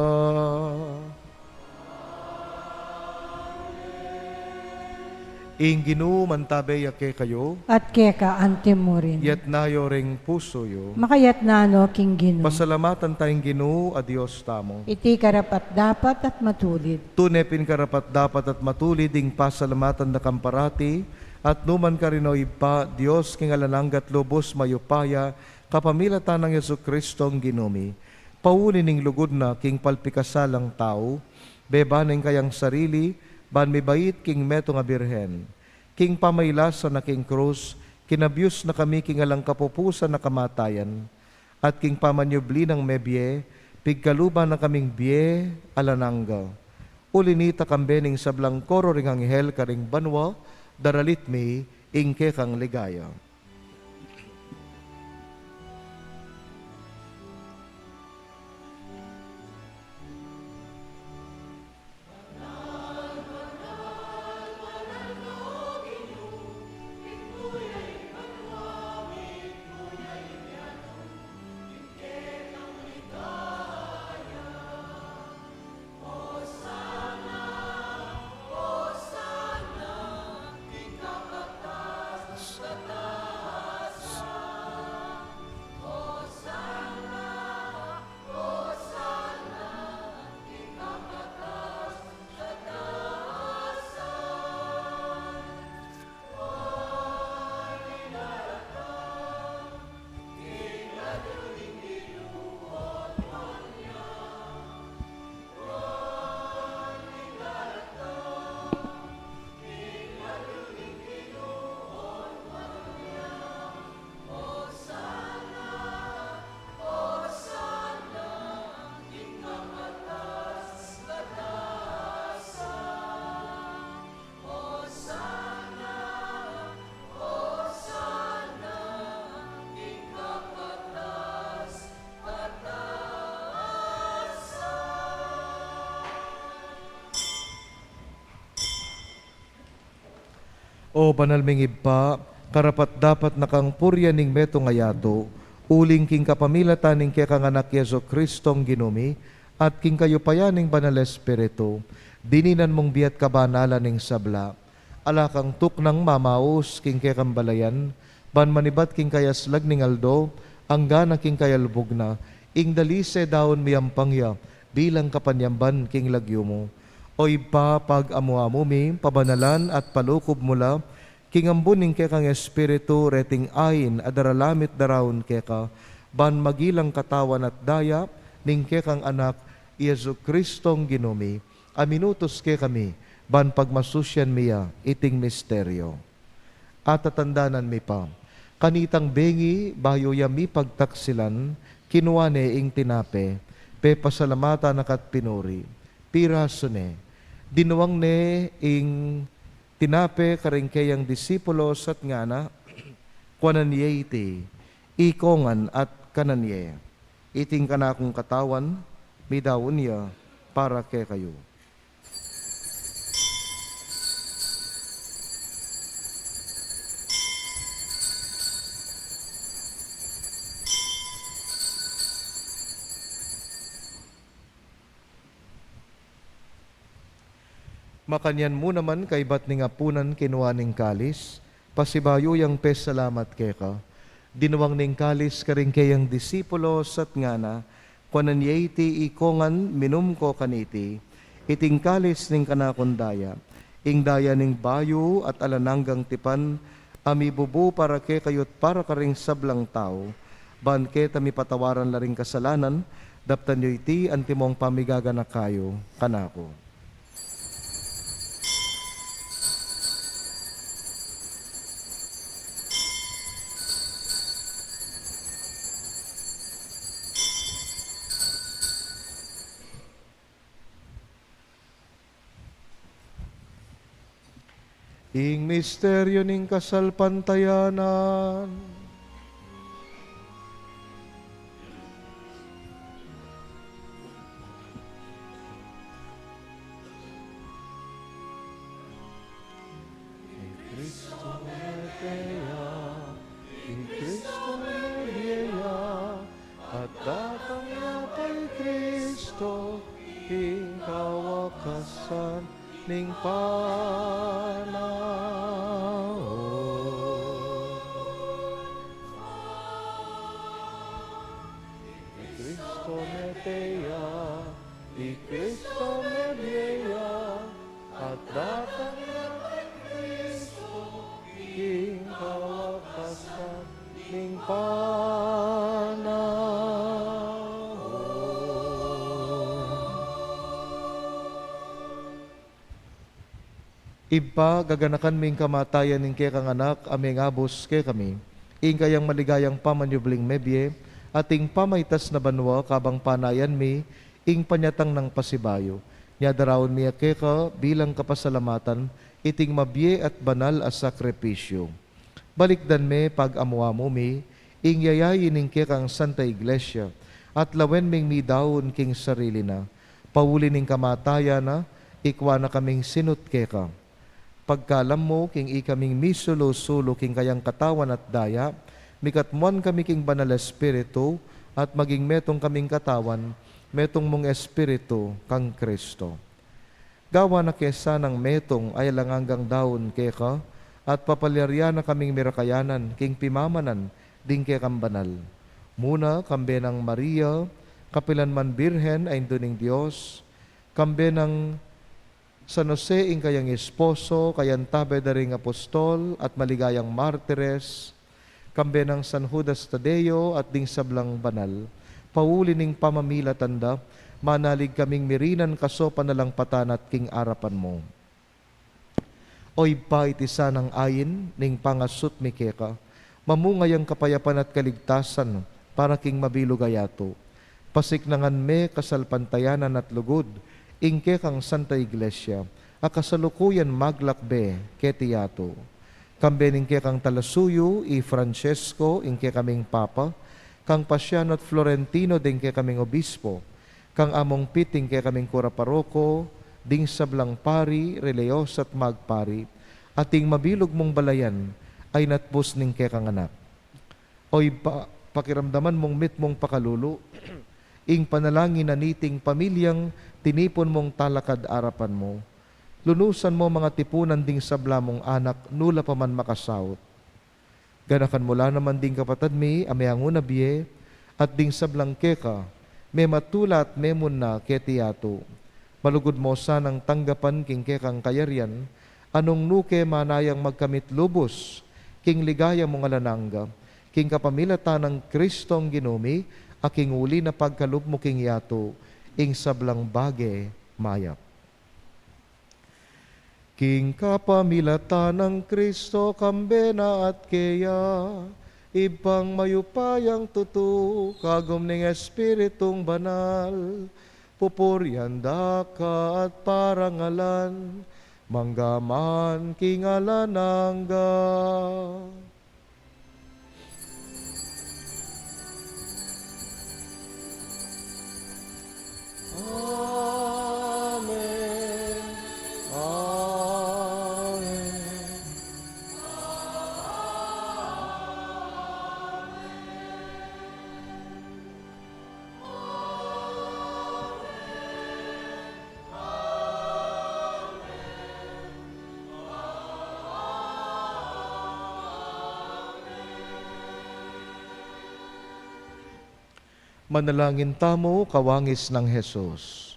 Ing Ginu mantabe ya kekayu. At keka antimurin. Yatna yu ring pusu yu. Makayatna no king Ginu. Pasalamatan ta ing Ginu a Dios tamu. Iti karapat-dapat at matulid. Tune pin karapat-dapat at matulid ing pasalamatan da kang parati, at nu man karin, O Ibpa, Dios king alang angga at lubus mayupaya, kapamilatan nang Jesucristong Ginu mi. Pauli ning lugud na king palpikasalang tau, beba na ing kayang sarili, ban mibait king metung a birhen. King pamailasan na king krus, kinabyus na kami king alang kapupusan a kamatayan, at king pamanyubli nang mebie, pigkaluban na kaming bie alang angga. Uli nita, kambe ning sablang koro ring anghel karing banua, daralit mi ing kekang ligaya. O banal ming Ibpa, karapat-dapat na kang purian ning metung a yatu, uling king kapamilatan ning kekang Anak Jesucristong Ginu mi, at king kayupayan ning Banal Espiritu, dininan mung bie at kabanalan ning sabla. Ala kang tuknang mamaus king kekang balayan, ban manibat king kayaslag ning aldo, anggana king kayalbug na, ing dalise daun miyampang ya, bilang kapanyamban king lagyu mu. O Ibpa, pag-amu-amu mi, pabanalan at palukob mu la, king ambun ning kekang Espiritu, reting ain a daralamit daraun keka, ban magilang katawan at daya ning kekang Anak, Jesucristong Ginu mi, a minutus kekami, ban pagmasusyan mi ya iting misteryo. At tatandanan mi pa, kanitang bengi bayu ya mipagtaksilan, kinua ne ing tinape, pepasalamatan na ka't pinuri, pirasu ne, dinuang ne ing tinape karing keyang disipulos at ngana, kuanan ye iti, ikongan at kanan ye. Iti ing kanakung katawan, midaun ya para kekayu. Makanyan mu naman kaybat ning apunan kinua ning kalis, pasibayu yang pesalamat keka, dinuang ning kalis karing keyang disipulos at ngana, kuanan ye iti ikongan, minum ko kaniti, iting kalis ning kanakung daya, ing daya ning bayu at alang anggang tipan, a mibubu para kekayu at para karing sablang tau, ban keta mipatawaran la ring kasalanan, daptan yu iti antimong pamigaganaka yu kanaku. Ing misteryu ning kasalpantayanan. Ing Kristo mete ya, ing Kristo mebie ya, at datang na pa i Kristo, ing kawakasan ning panaun. I Kristo mete ya, i Kristo mebie ya, at datang na pa i Kristo, ing kawakasan ning panaun. Ibpa, gaganakan mi ing kamatayan ning kekang Anak, a mengabus kekami, ing kayang maligayang pamanyubling mebie, at ing pamaitas na banua, kabang panayan mi ing panyatang nang pasibayu. Nya daraun mi ya keka bilang kapasalamatan iting mabie at banal a sakripisyu. Balikdan me pag-amu-amu mi ing yayain ning kekang Santa Iglesia, at lawen ming midaun king sarili na. Pauli ning kamatayan na, ikua na kaming sinut keka. Pagkalam mu king ikaming misulu-sulu king kayang katawan at daya, mikatmuan kami king Banal Espiritu, at maging metung kaming katawan, metung mung Espiritu kang Kristo. Gawan na ke sanang metung a alang anggang daun keka, at papalyarian na kaming mirakayanan king pimamanan ding kekang banal. Muna, kambe nang Maria, kapilan man Birhen a Indu ning Dios, kambe nang San Jose ing kayang esposo, kayantabe da ring apostol at maligayang martires, kambe nang San Judas Tadeo at ding sablang banal, pauli ning pamamilatan da, manalig kaming mirinan kasopan na lang patanat king arapan mu. O Ibpa, iti sanang ain ning pangasut mi keka, mamunga yang kapayapan at kaligtasan para king mabilug a yatu. Pasiknangan me kasalpantayanan at lugud ing kekang Santa Iglesia, a kasalukuyan maglakbe keti yatu. Kambe ning kekang talasuyu, i Francesco, ing kekaming Papa, kang Pasiano at Florentino, ding kekaming Obispo, kang Among Pit, ing kekaming Kura Paroko, ding sablang pari, reliyosa at magpari, at ing mabilug mung balayan a inatbus ning kekang Anak. O Ibpa, pakiramdaman mung mitmung pakalulu ing panalangin na niting pamilyang tinipun mung talakad arapan mu. Lunusan mu mang atipunan ding sabla mung anak, nu la pa man makasaut. Ganakan mu la naman ding kapatad mi a meangu na bie, at ding sablang keka, mematula at memunna keti yatu. Malugud mu sanang tanggapan king kekang kayarian, a nung nu ke manayang magkamit lubus king ligaya mung alang angga, king kapamilatan nang Kristong Ginu mi, a king uli na pagkalub mu king yatu, ing sablang bage mayap. King kapamilatan nang Kristo, kambe na at keya, Ibpang mayupayang tutu, kagum ning Espiritung Banal, pupurian da ka at parangalan, mangga man king alang angga. Amen. Amen. Panalangin tamu, kawangis nang Jesus.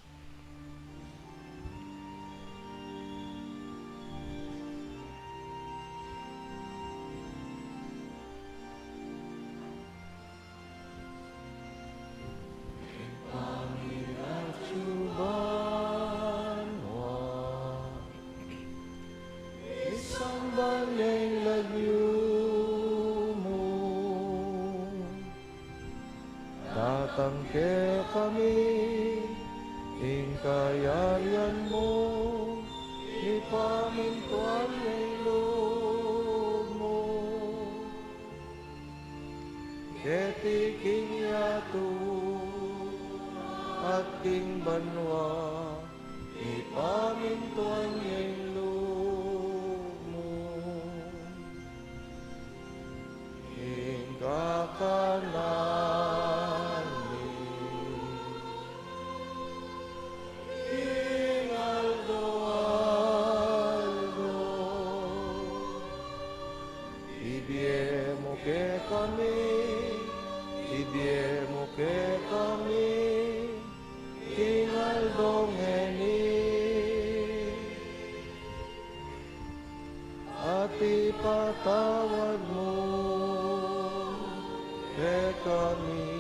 Isamban ya ing lagyu mu. Datang kekami ing kayarian mu, ipamintuan ya ing lub mu. Keti king yatu at king banua, ipamintuan ya ing lub mu. Ing kakanan mi king aldo-aldo, ibie mu kekami, ibie mu kekami king aldo ngeni. At ipatawad mu kekami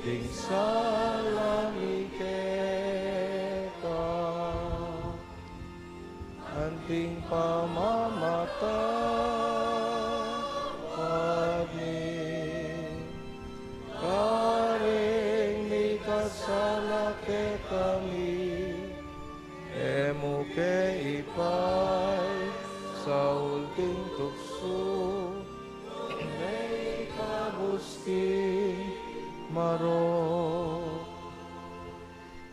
ding sala mi keka, anting pamamatawad mi kareng mikasala kekami. E mu ke ipaisaul king tuksu, nune ikabus king marok.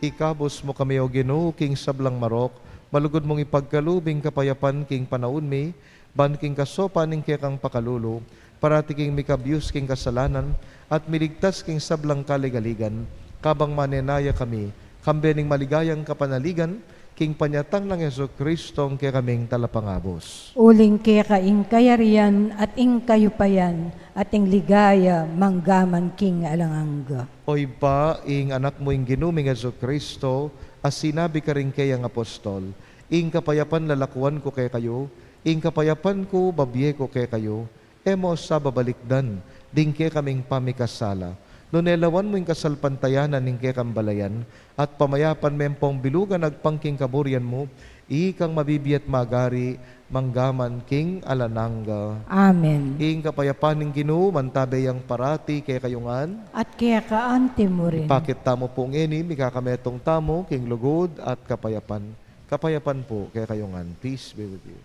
Ikabus mu kami, O Ginu, king sablang marok, malugud mung ipagkalub ing kapayapan king panaun mi, ban king kasopan ning kekang pakalulu, parati king mikabyus king kasalanan, at miligtas king sablang kaligaligan, kabang manenaya kami, kambe ning maligayang kapanaligan, king panyatang nang Jesucristo, ing kekaming Talapangabus. Uling keka ing kayarian, at ing kayupayan, at ing ligaya, manggaman king alang angga. O Ibpa, ing Anak mu ing Ginu ming Jesucristo, a sinabi karing keyang apostol, ing kapayapan lalakuan ku kekayu, ing kapayapan ku babie ku kekayu, e mu sa babalikdan ding kekaming pamikasala, nune lawan mu ing kasalpantayanan ning kekang balayan, at pamayapan me ampong bilugan agpang king kaburian mu, ikang mabibie at magari, manggaman king alang angga. Amen. Ing kapayapan ning Ginu, mantabe yang parati kekayu ngan. At keka anti mu rin. Ipakit tamu pu ngeni, mikakametung tamu king lugud at kapayapan. Kapayapan pu kekayu ngan. Peace be with you.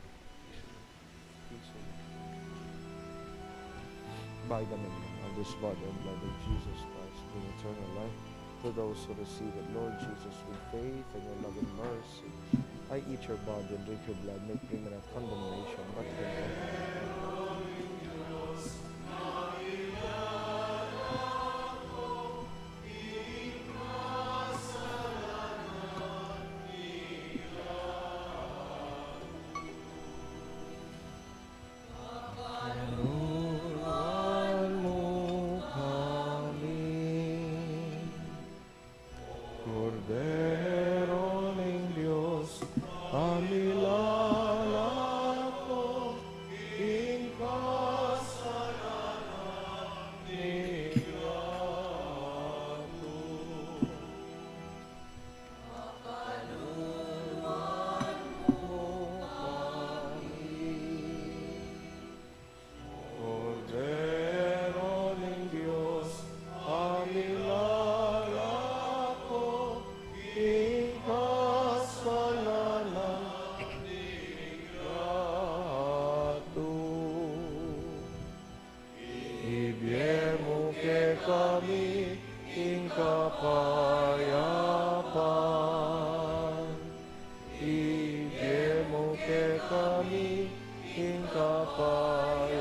By the memory of this body and blood of Jesus Christ, bring eternal life to those who receive it. Lord Jesus, with faith and your loving mercy, I eat your body and drink your blood, make me not condemnation, but condemn. Kordero ning Dios, a milalako king kasalanan ning yatu. Kordero ning Dios, a milalako king kasalanan ning yatu. Ibie mu kekami ing kapayapan. Ibie mu kekami ing kapayapan.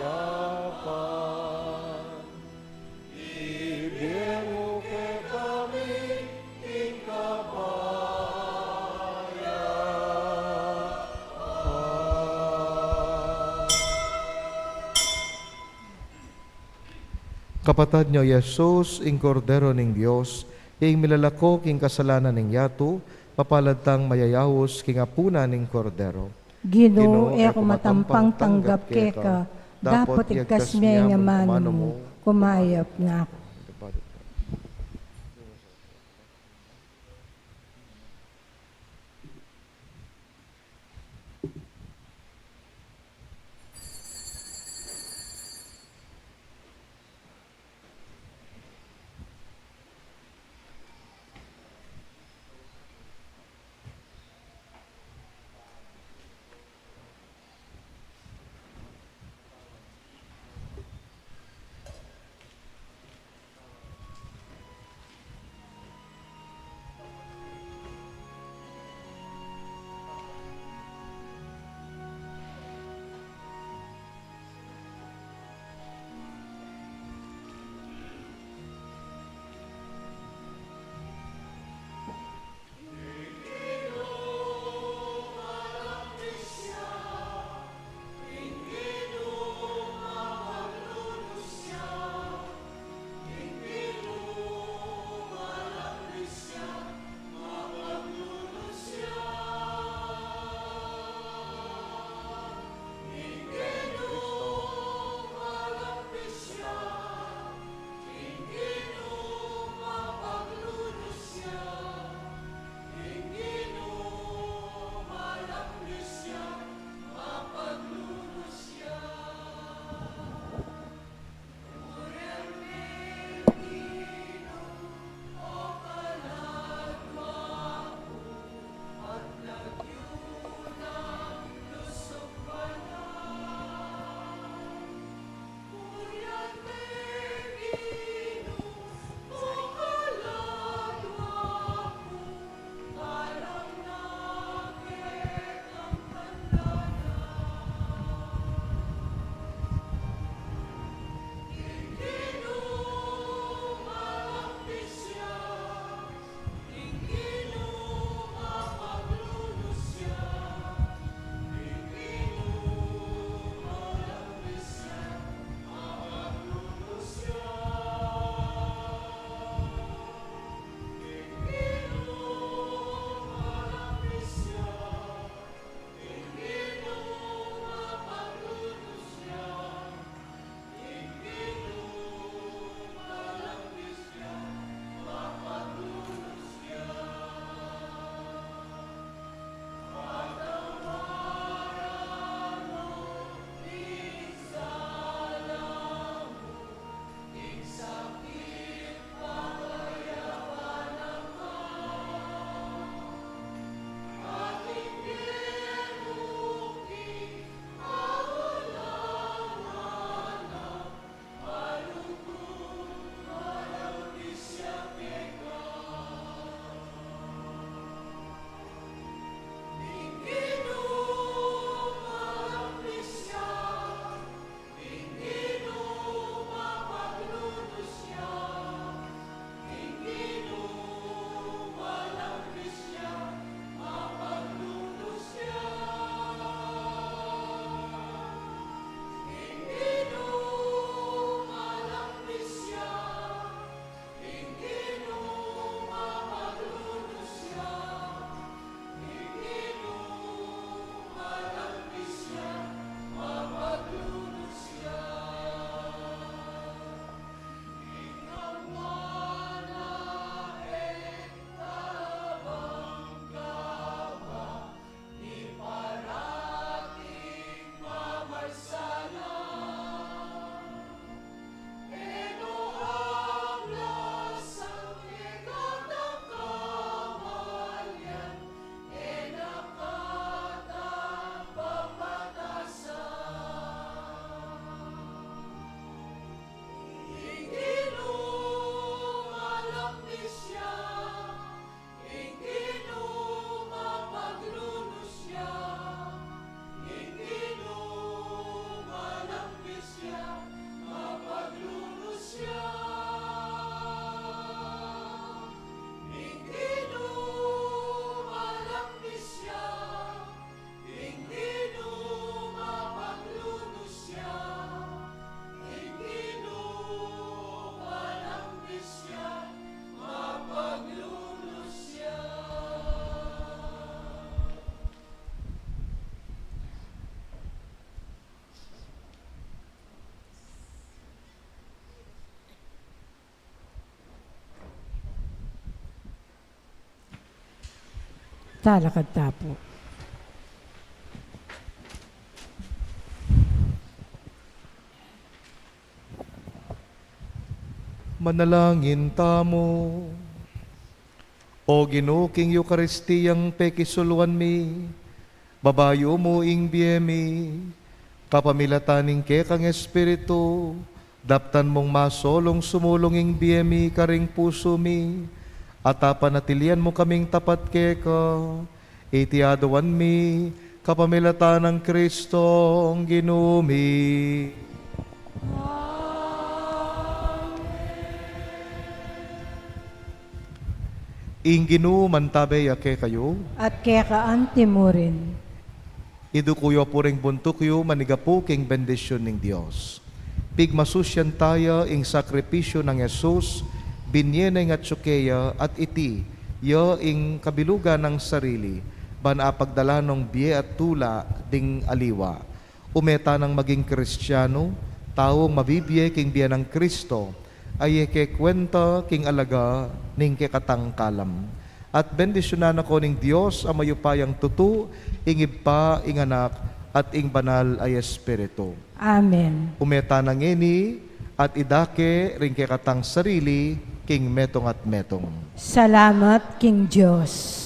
Ibie mu kekami ing kapayapan. Kapatad nyo, Jesus, ing Kordero ning Dios, ing milalako king kasalanan ning yatu, mapalad tang mayayaus king apunan ning Kordero. Ginu, e ku matampang tanggap keka, dapot igkas me ing amanu mu, kumayap na ku. Talakad ta pu. Manalangin tamu. O Ginu, king Eukaristiyang pekisuluan mi, babayu mu ing bie mi, kapamilatan ning kekang Espiritu, daptan mung masolung sumulung ing bie mi karing pusu mi, at apanatilian mu kaming tapat keka, iti aduan mi, kapamilatan nang Kristong Ginu mi. Ing Ginu mantabe ya kekayu. At keka anti mu rin. Iduku yu pu ring buntuk yu, manigapu king bendisyun ning Dios. Pigmasusyan ta ya ing sakripisyu nang Jesus, binie na ing atsu keya, at iti ya ing kabilugan nang sarili, ban apagdala nong bie at tula ding aliwa. Ume tanang maging Kristianu, taung mabibie king bie nang Kristo, a e kekuenta king alaga ning kekatang kalam. At bendisyunan na ko ning Dios a mayupayang tutu, ing Ibpa, ing Anak, at ing Banal a Espiritu. Amen. Ume tana ngeni, at idake ring kekatang sarili king metung at metung. Salamat king Dios.